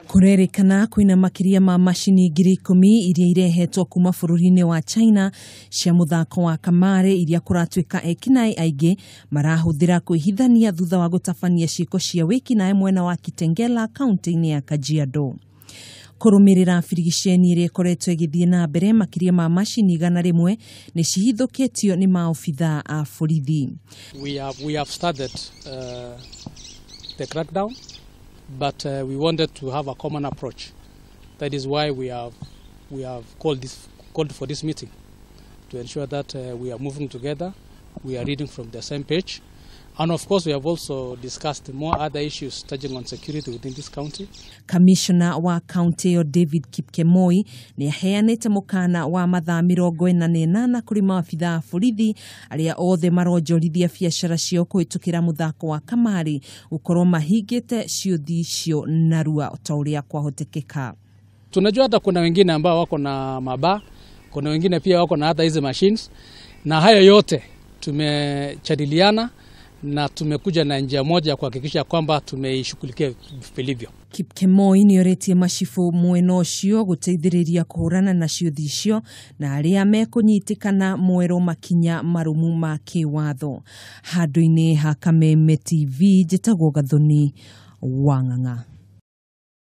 Kũrerĩkana kwĩna makĩria ma macini 10,000 iria irehetwo kuma bũrũri-inĩ wa China cia mũthako wa kamarĩ iria kũratuĩka ekinaĩ aingĩ marahũthĩra kwĩhithania thutha wa gũtabania ciĩko cia wĩkinaĩ mwena wa Kitengela kaunti-inĩ ya Kajiado. Kũrũmĩrĩra birigiceni ĩrĩa ĩkoretwo ĩgĩthiĩ na mbere, makĩria ma macini 100 nĩ cihithũkĩtio nĩ maobithaa a borithi. We have started the crackdown, but we wanted to have a common approach. That is why we have called for this meeting to ensure that we are moving together, we are reading from the same page, and of course we have also discussed more other issues touching on security within this county. Kamishna wa kaunti ĩyo David Kipkemoi nĩ aheanĩte mũkana wa mathaa 48 kũrĩ maabithaa a borithi arĩa othe maronjorithia biacara ciao kũhĩtũkĩra mũthako wa kamarĩ gũkorwo mahingĩte ciũthi icio narua ta ũrĩa kwahotekeka. Tunajua hata kuna wengine ambao wako na mabaa, kuna wengine pia wako na hata hizi machines, na hayo yote tumejadiliana na tumekuja na njia moja ya kuhakikisha kwamba tumeishughulikia vilivyo. Kipkemoi nĩ orĩtie macibũ mwena ũcio gũteithĩrĩria kũhũrana na ciũthi icio na arĩa mekũnyitĩkana mwerwo makinya marũmu ma kĩwatho. Handũ-inĩ ha Kameme TV, njĩtagwo Gathoni Wang'ang'a.